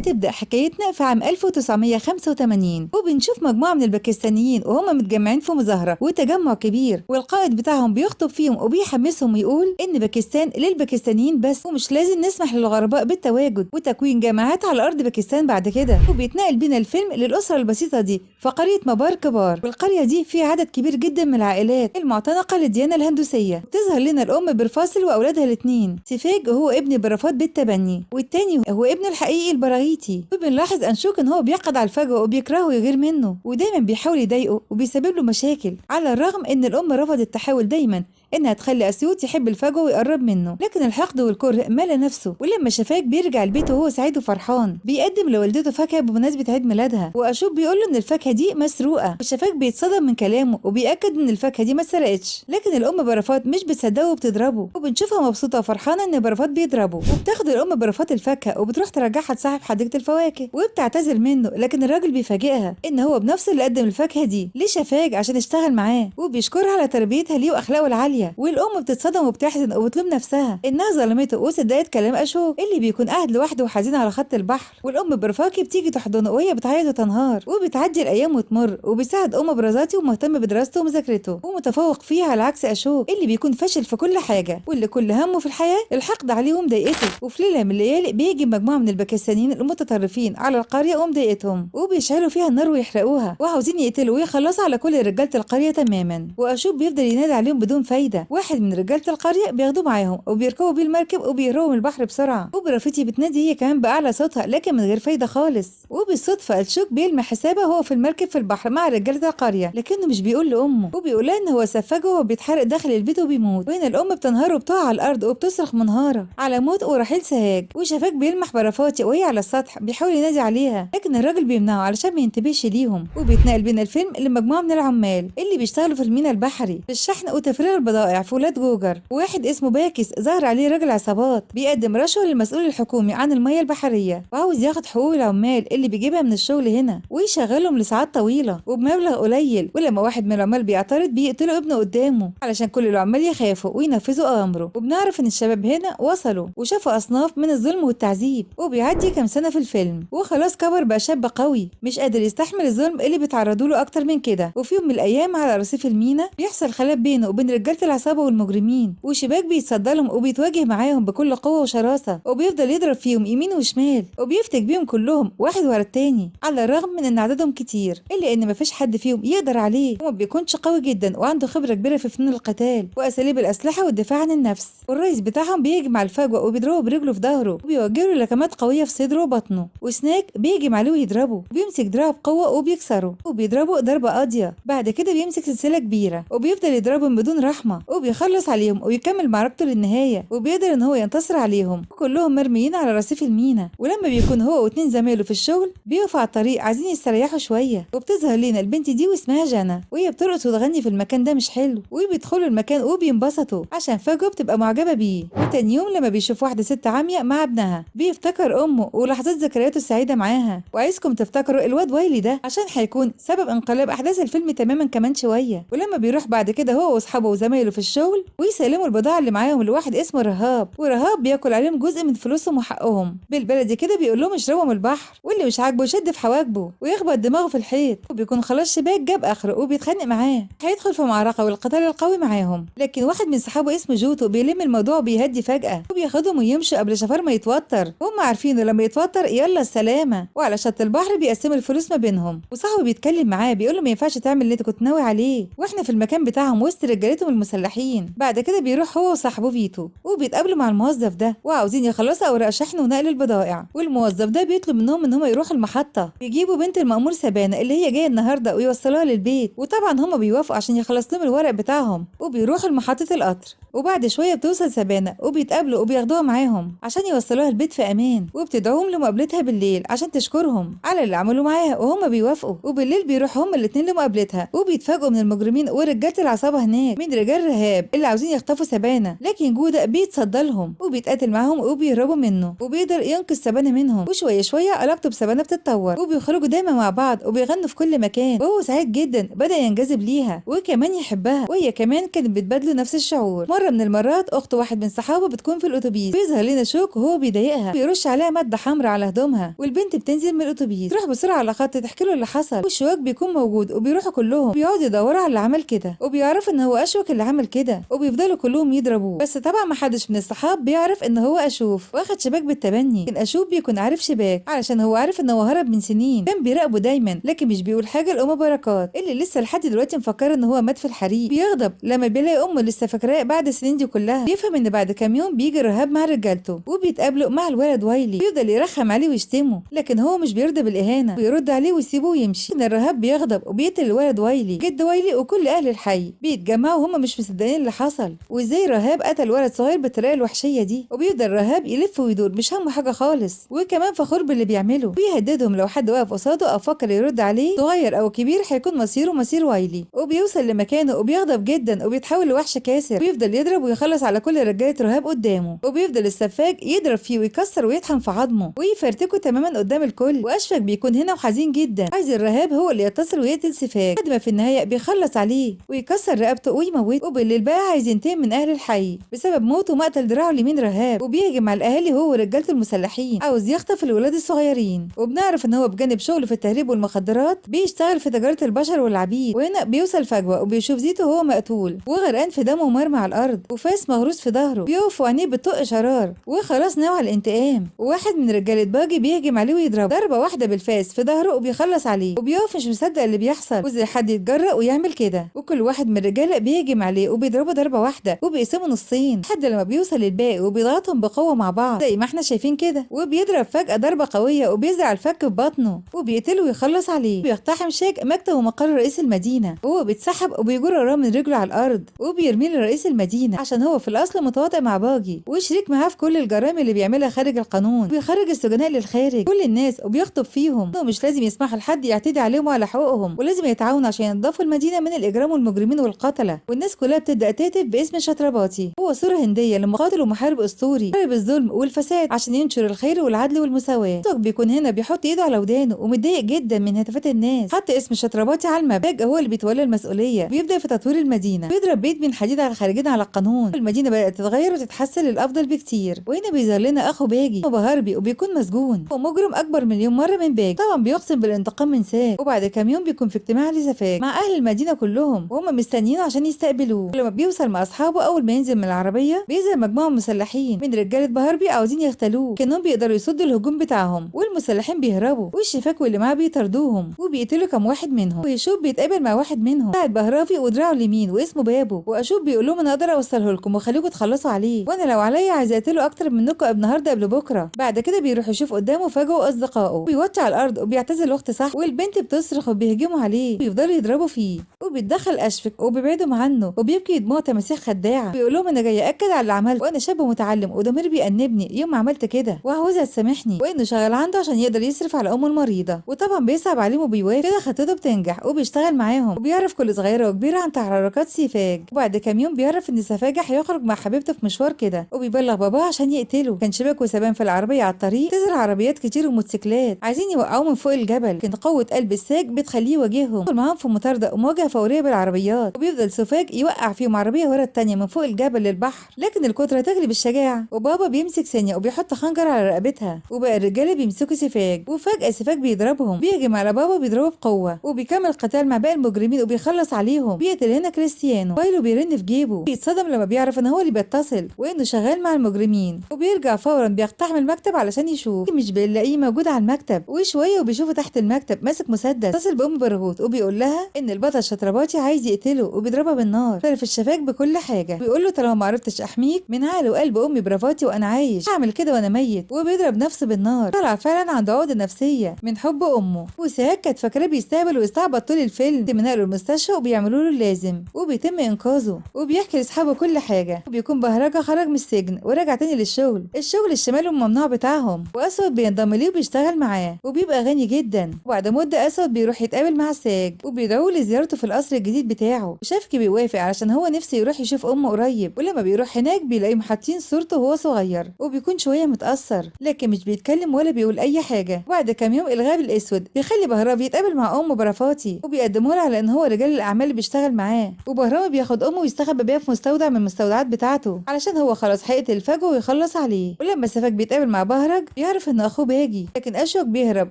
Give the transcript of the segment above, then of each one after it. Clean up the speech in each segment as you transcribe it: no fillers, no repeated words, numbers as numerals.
وبتبدأ حكايتنا في عام 1985، وبنشوف مجموعة من الباكستانيين وهم متجمعين في مظاهرة وتجمع كبير، والقائد بتاعهم بيخطب فيهم وبيحمسهم ويقول إن باكستان للباكستانيين بس، ومش لازم نسمح للغرباء بالتواجد وتكوين جامعات على أرض باكستان بعد كده. وبيتنقل بينا الفيلم للأسرة البسيطة دي في قرية مبار كبار، والقرية دي فيها عدد كبير جدا من العائلات المعتنقة للديانة الهندوسية. بتظهر لنا الأم برفاصل وأولادها الاثنين، سيفاج هو ابن برافات بالتبني، والتاني هو ابنه الحقيقي البراغيتي. وبنلاحظ أنشوك إن هو بيحقد على الفجوة وبيكرهه ويغير منه، ودايما بيحاول يضايقه وبيسبب له مشاكل، على الرغم إن الأم رفضت تحاول دايما انها تخلي اسيوط يحب الفجوة ويقرب منه، لكن الحقد والكره ملا نفسه. ولما شفاك بيرجع البيت وهو سعيد وفرحان، بيقدم لوالدته فاكهة بمناسبة عيد ميلادها، واشوب بيقول له ان الفاكهة دي مسروقه، وشفاك بيتصدم من كلامه وبيأكد ان الفاكهة دي ما اتسرقتش، لكن الام برافات مش بتصدقه وبتضربه. وبنشوفها مبسوطة وفرحانه ان برافات بيضربه، وبتاخد الام برافات الفاكهة وبتروح ترجعها لصاحب حديقة الفواكه وبتعتذر منه، لكن الراجل بيفاجئها ان هو بنفسه اللي قدم الفاكهة دي لشفاك عشان يشتغل معاه، وبيشكرها على تربيتها ليه واخلاقه العالية. والام بتتصدم وبتحزن وبتلوم نفسها انها ظلمته وصدقت كلام اشوك اللي بيكون قاعد لوحده وحزين على خط البحر. والام برفاكي بتيجي تحضنه وهي بتعيط وتنهار. وبتعدي الايام وتمر، وبيساعد ام برازاتي ومهتم بدراسته ومذاكرته ومتفوق فيها، على عكس اشوك اللي بيكون فاشل في كل حاجة، واللي كل همه في الحياة الحقد عليه ومضايقته. وفي ليلة من الليالي بيجي مجموعة من الباكستانيين المتطرفين على القرية ومضايقتهم، وبيشعلوا فيها النار ويحرقوها، وعاوزين يقتلوا ويخلصوا على كل رجاله القرية تماما. واشوك بيفضل ينادي عليهم بدون فايده. واحد من رجاله القرية بياخدوه معاهم وبيركبوا بيه المركب وبيهربوا من البحر بسرعة. وبرافتي بتنادي هي كمان باعلى صوتها لكن من غير فايده خالص. وبالصدفه الشوك بيلمح حسابه وهو في المركب في البحر مع رجاله القرية، لكنه مش بيقول لامه، وبيقول لها ان هو سفاجه وهو بيتحرق داخل البيت وبيموت. وهنا الام بتنهار وبتقع على الارض وبتصرخ منهاره على موت ورحيل سهاج. وشفاك بيلمح برافاتي وهي على السطح بيحاول ينادي عليها، لكن الراجل بيمنعه علشان ما ينتبهش ليهم. وبيتنقل بين الفيلم لمجموعة من العمال اللي بيشتغلوا في المينا البحري في الشحن وتفريغ البضائع في ولاد جوجر. واحد اسمه باكس ظهر عليه راجل عصابات بيقدم رشوة للمسؤول الحكومي عن المية البحرية، وعاوز ياخد حقوق العمال اللي بيجيبها من الشغل هنا ويشغلهم لساعات طويلة وبمبلغ قليل. ولما واحد من العمال بيعترض بيقتلوا ابنه قدامه علشان كل العمال يخافوا وينفذوا اوامره. وبنعرف ان الشباب هنا وصلوا وشافوا اصناف من الظلم والتعذيب. وبيعدي كام سنة في الفيلم وخلاص كبر بقى شاب قوي مش قادر يستحمل الظلم اللي بيتعرضوا له اكتر من كده. وفي يوم من الايام على رصيف المينا بيحصل خلاف بينه وبين رجاله العصابة والمجرمين، وشباك بيتصدى لهم وبيتواجه معاهم بكل قوة وشراسه، وبيفضل يضرب فيهم يمين وشمال وبيفتك بيهم كلهم واحد ورا التاني، على الرغم من ان عددهم كتير الا ان مفيش حد فيهم يقدر عليه. وما بيكونش قوي جدا وعنده خبره كبيرة في فنون القتال واساليب الاسلحة والدفاع عن النفس. والرئيس بتاعهم بيجمع الفجوة وبيضربه برجله في ظهره وبيوجه له لكمات قوية في صدره وبطنه، وسناك بيهجم عليه ويضربه، بيمسك دراعه بقوة وبيكسره وبيضربه ضربه قاضيه. بعد كده بيمسك سلسلة كبيرة وبيفضل يضربهم بدون رحمه وبيخلص عليهم ويكمل معركته للنهاية، وبيقدر ان هو ينتصر عليهم. كلهم مرميين على رصيف المينا. ولما بيكون هو واتنين زمايله في الشغل بيقفوا على الطريق عايزين يستريحوا شوية، وبتظهر لنا البنت دي واسمها جانا وهي بترقص وتغني في المكان ده مش حلو، وبيدخلوا المكان وبينبسطوا عشان فجوة بتبقى معجبه بيه. وتاني يوم لما بيشوف واحدة ست عامية مع ابنها بيفتكر امه ولحظات ذكرياته السعيدة معاها. وعايزكم تفتكروا الواد وايلي ده عشان هيكون سبب انقلاب احداث الفيلم تماما كمان شوية. ولما بيروح بعد كده هو واصحابه وزمايله في الشغل ويسلموا البضاعة اللي معاهم لواحد اسمه رهاب، ورهاب بياكل عليهم جزء من فلوسهم وحقهم بالبلدي كده، بيقول لهم اشربوا من البحر، واللي مش عاجبه يشد في حواجبه ويخبط دماغه في الحيط. وبيكون خلاص شباك جاب اخره وبيتخانق معاه، هيدخل في معركة والقتال القوي معاهم، لكن واحد من صحابه اسمه جوتو بيلم الموضوع وبيهدي فجاة وبياخدهم ويمشوا قبل شفار ما يتوتر، وهم عارفينه لما يتوتر يلا السلامة. وعلى شط البحر بيقسموا الفلوس ما بينهم، وصاحبه بيتكلم معاه بيقول له ما ينفعش تعمل اللي انت كنت ناوي عليه واحنا في المكان بتاعهم وسط رجالتهم المسلحين. بعد كده بيروح هو وصاحبه فيتو وبيتقابلوا مع الموظف ده وعاوزين يخلصوا اوراق شحن ونقل البضائع، والموظف ده بيطلب منهم ان هم يروحوا المحطة يجيبوا بنت المأمور سبانه اللي هي جاية النهارده ويوصلوها للبيت، وطبعا هم بيوافقوا عشان يخلص لهم الورق بتاعهم. وبيروحوا لمحطه القطر، وبعد شوية بتوصل سبانه وبيتقابلوا وبياخدوها معاهم عشان يوصلوها البيت في امان، وبتدعوهم لمقابلتها بالليل عشان تشكرهم على اللي عملوه معاها وهم بيوافقوا. وبالليل بيروحوا هم الاثنين لمقابلتها وبيتفاجئوا من المجرمين ورجاله العصابة هناك من رجال رهاب اللي عاوزين يخطفوا سبانه، لكن جوده بيتصدى لهم وبيتقاتل معاهم وبيهربوا منه وبيقدر ينقذ سبانه منهم. وشوية شوية علاقته بسبانه بتتطور وبيخرجوا دايما مع بعض وبيغنوا في كل مكان، وهو سعيد جدا بدا ينجذب ليها وكمان يحبها، وهي كمان كانت بتبادله نفس الشعور. مرة مرة من المرات اخت واحد من صحابه بتكون في الاتوبيس، بيظهر لنا شوك وهو بيضايقها، بيرش عليها مادة حمراء على هدومها، والبنت بتنزل من الاتوبيس تروح بسرعة على خط تحكي له اللي حصل، والشواك بيكون موجود وبيروحوا كلهم بيقعدوا يدوروا على اللي عمل كده، وبيعرفوا ان هو اشوك اللي عمل كده، وبيفضلوا كلهم يضربوه. بس طبعا ما حدش من الصحاب بيعرف ان هو اشوف واخد شباك بالتبني، لكن اشوف بيكون عارف شباك علشان هو عارف ان هو هرب من سنين، كان بيراقبه دايما لكن مش بيقول حاجة لام بركات اللي لسه لحد دلوقتي مفكرة ان هو مات في الحريق. بيغضب لما بيلاقي امه لسه فاكراه بعد السنين دي كلها. بيفهم ان بعد كام يوم بيجي رهاب مع رجالته وبيتقابلوا مع الولد وايلي، بيفضل يرخم عليه ويشتمه لكن هو مش بيرضى بالاهانه، بيرد عليه ويسيبه ويمشي. ان الرهاب بيغضب وبيقتل الولد وايلي، جد وايلي وكل اهل الحي بيتجمعوا وهم مش مصدقين اللي حصل وازاي رهاب قتل ولد صغير بالطريقة الوحشية دي. وبيفضل رهاب يلف ويدور مش همه حاجة خالص، وكمان فخور باللي بيعمله، بيهددهم لو حد وقف قصاده او فكر يرد عليه صغير او كبير هيكون مصيره مصير وايلي. وبيوصل لمكانه وبيغضب جدا وبيتحول لوحش كاسر، وبيفضل يضرب ويخلص على كل رجاله رهاب قدامه، وبيفضل السفاج يضرب فيه ويكسر ويطحن في عظمه ويفرتكه تماما قدام الكل. واشفق بيكون هنا وحزين جدا، عايز الرهاب هو اللي يتصل ويقتل سفاج، لحد ما في النهاية بيخلص عليه ويكسر رقبته ويموته. وبالليل بقى عايز ينتقم من اهل الحي بسبب موته ومقتل دراعه اليمين رهاب، وبيهجم على الاهالي هو ورجالته المسلحين، عاوز يخطف الولاد الصغيرين. وبنعرف ان هو بجانب شغله في التهريب والمخدرات بيشتغل في تجارة البشر والعبيد. وهنا بيوصل فجوة وبيشوف زيتو وهو مقتول وغرقان في دمه ومرمى على الارض وفاس مغروس في ظهره، بيقف وعينيه بتطق شرار وخلاص ناوي على الانتقام. وواحد من رجاله باجي بيهجم عليه ويضربه ضربه واحدة بالفاس في ظهره وبيخلص عليه، وبيقف مش مصدق اللي بيحصل وازاي حد يتجرأ ويعمل كده. وكل واحد من الرجالة بيهجم عليه وبيضربه ضربه واحدة وبيقسمه نصين لحد لما بيوصل للباقي وبيضغطهم بقوة مع بعض زي ما احنا شايفين كده. وبيضرب فجأة ضربه قوية وبيزرع الفك في بطنه وبيقتله ويخلص عليه. بيقتحم شاك مكتب ومقر رئيس المدينة وهو بيتسحب وبيجر وراه من رجله على الارض وبيرميه لرئيس المدينة عشان هو في الاصل متواطئ مع باجي وشريك معاه في كل الجرائم اللي بيعملها خارج القانون، وبيخرج السجناء للخارج كل الناس وبيخطب فيهم، ومش لازم يسمحوا لحد يعتدي عليهم وعلى حقوقهم، ولازم يتعاونوا عشان ينظفوا المدينة من الاجرام والمجرمين والقتله. والناس كلها بتبدا تهتف باسم شاتراباتي، هو صوره هنديه لمقاتل ومحارب اسطوري حارب الظلم والفساد عشان ينشر الخير والعدل والمساواة. بيكون هنا بيحط ايده على ودانه ومتضايق جدا من هتافات الناس. حط اسم شاتراباتي على المبنى، هو اللي بيتولى المسؤولية، بيبدا في تطوير المدينة، بيضرب بيت من حديد على الخارجين على القانون. المدينة بدات تتغير وتتحسن للافضل بكتير. وهنا بيظهر لنا اخو باجي هو هربي وبيكون مسجون، هو مجرم اكبر مليون مرة من باجي، طبعا بيقسم بالانتقام من ساك. وبعد كام يوم بيكون في اجتماع لسفاج مع اهل المدينة كلهم وهم مستنيينه عشان يستقبلوه. لما بيوصل مع اصحابه اول ما ينزل من العربية بيظهر مجموعة مسلحين من رجاله بهربي عاوزين يغتالوه، كانهم بيقدروا يصدوا الهجوم بتاعهم والمسلحين بيهربوا والشفاك واللي معاه بيطاردوهم وبيقتلوا كام واحد منهم. ويشوف بيتقابل مع واحد منهم قاعد بهرافي ودراعه اليمين واسمه بابو، واشوف بيقول لهم انا اقدر اوصله لكم وخليكم تخلصوا عليه، وانا لو عليا عايز اقتله اكتر منكم النهارده قبل بكره. بعد كده بيروح يشوف قدامه فجأة اصدقائه، بيوطي على الارض وبيعتزل الوقت صح، والبنت بتصرخ وبيهجموا عليه وبيفضلوا يضربوا فيه، وبيتدخل اشفك وبيبعدهم عنه وبيبكي دموع تماسيح خداعة، بيقول لهم انا جاي اكد على اللي عملته وانا شاب متعلم وضميري بيأنبني يوم ما عملت كده وعاوزها تسامحني، وانه شغال عنده عشان يقدر يصرف على امه المريضة. وطبعا بيصعب عليهم وبيوافق كده، خطته بتنجح وبيشتغل معاهم وبيعرف كل صغيرة وكبيره عن تحركات سفاج. وبعد كام يوم بيعرف ان سفاجه هيخرج مع حبيبته في مشوار كده وبيبلغ باباه عشان يقتله. كان شباك وسبان في العربية على الطريق تظهر عربيات كتير وموتوسيكلات عايزين يوقعوه من فوق الجبل، لكن قوة قلب الساج بتخليه يواجههم معاهم في مطاردة ومواجهة فورية بالعربيات، وبيفضل سفاج يوقع فيهم عربية ورا الثانية من فوق الجبل للبحر، لكن الكتره تغلب الشجاعة. وبابا بيمسك سانيا وبيحط خنجر على رقبتها، وبقى الرجالة بيمسكوا سفاج، وفجاة سفاج بيضربهم، بيهجم على بابا وبيضربه بقوة، وبيكمل قتال مع باقي المجرمين وبيخلص عليهم. بيقتل هنا كريستيانو، موبايله بيرن في جيبه، بيتصدم لما بيعرف ان هو اللي بيتصل وانه شغال مع المجرمين، وبيرجع فورا بيقتحم المكتب علشان يشوف، مش بيلاقيه موجود على المكتب. وشوية وبيشوفه تحت المكتب ماسك مسدس. اتصل بام برغوت وبيقول لها ان البطل شاتراباتي عايز يقتله وبيضربها بالنار. تعرف الشفاك بكل حاجة، بيقول له طالما ما عرفتش احميك من عقل وقلب امي برافاتي وانا عايش هعمل كده وانا ميت، وبيضرب نفسه بالنار. طلع فعلا عنده عقده نفسية من حب امه. وسهاك كانت فاكراه بيستهبل ويستعبط طول الفيلم، تم نقله المستشفى وبيعملوا له اللازم وبيتم انقاذه، وبيحكي لاصحابه كل حاجة. وبيكون بهرجة خرج من السجن ورجع تاني للشغل، الشغل الشمال الممنوع بتاعهم، واسود بينضم ليه وبيشتغل معاه وبيبقى غني جدا. وبعد مده اسود بيروح يتقابل مع ساج وبيدعوه لزيارته في القصر القصر الجديد بتاعه. وشافكي بيوافق علشان هو نفسه يروح يشوف امه قريب. ولما بيروح هناك بيلاقيهم حاطين صورته وهو صغير، وبيكون شوية متاثر لكن مش بيتكلم ولا بيقول اي حاجة. وبعد كام يوم الغاب الاسود بيخلي بهرام يتقابل مع امه برافاتي، وبيقدموا له على ان هو رجال الاعمال اللي بيشتغل معاه. وبهرام بياخد امه ويستخبى بيها في مستودع من المستودعات بتاعته علشان هو خلاص هيقتل فجو ويخلص عليه. ولما سفاك بيتقابل مع بهرج بيعرف ان اخوه باجي، لكن اشوك بيهرب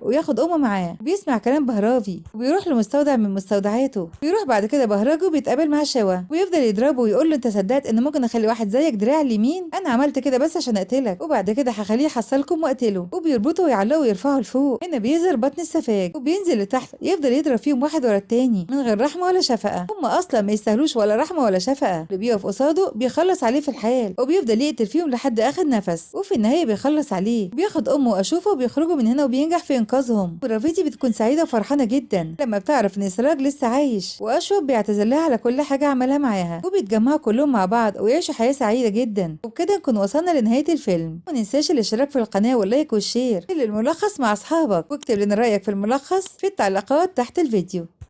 وياخد امه معاه. بيسمع كلام بهرافي وبيروح لمستودع من مستودعاته. بيروح بعد كده بهرج وبيتقابل مع شوا ويفضل يضربه ويقول له انت صدقت ان ممكن اخلي واحد زيك دراع اليمين؟ انا عملت كده بس عشان اقتلك، وبعد كده هخليه يحصلكم واقتله. وبيربطه ويعلقه ويرفعه لفوق. هنا بيظهر بطن السفاج وبينزل لتحت يفضل يضرب فيهم واحد ورا التاني من غير رحمه ولا شفقة. هم اصلا ما يستاهلوش ولا رحمه ولا شفقة. اللي بيقف قصاده بيخلص عليه في الحال، وبيفضل يقتل فيهم لحد اخر نفس، وفي النهاية بيخلص عليه. بياخد امه واشوفه وبيخرجوا من هنا وبينجح في انقاذهم. ورافيتي بتكون سعيدة وفرحانه جدا لما بتعرف ان سراج لسه عايش، واشوف بيعتذر لها على كل حاجة عملها معاها، وبيتجمعوا كلهم مع بعض ويعيشوا حياة سعيدة جدا. وبكده نكون وصلنا لنهاية الفيلم. ما ننساش الاشتراك في القناة وال like وال share للملخص مع اصحابك، واكتب لنا رايك في الملخص في التعليقات تحت الفيديو.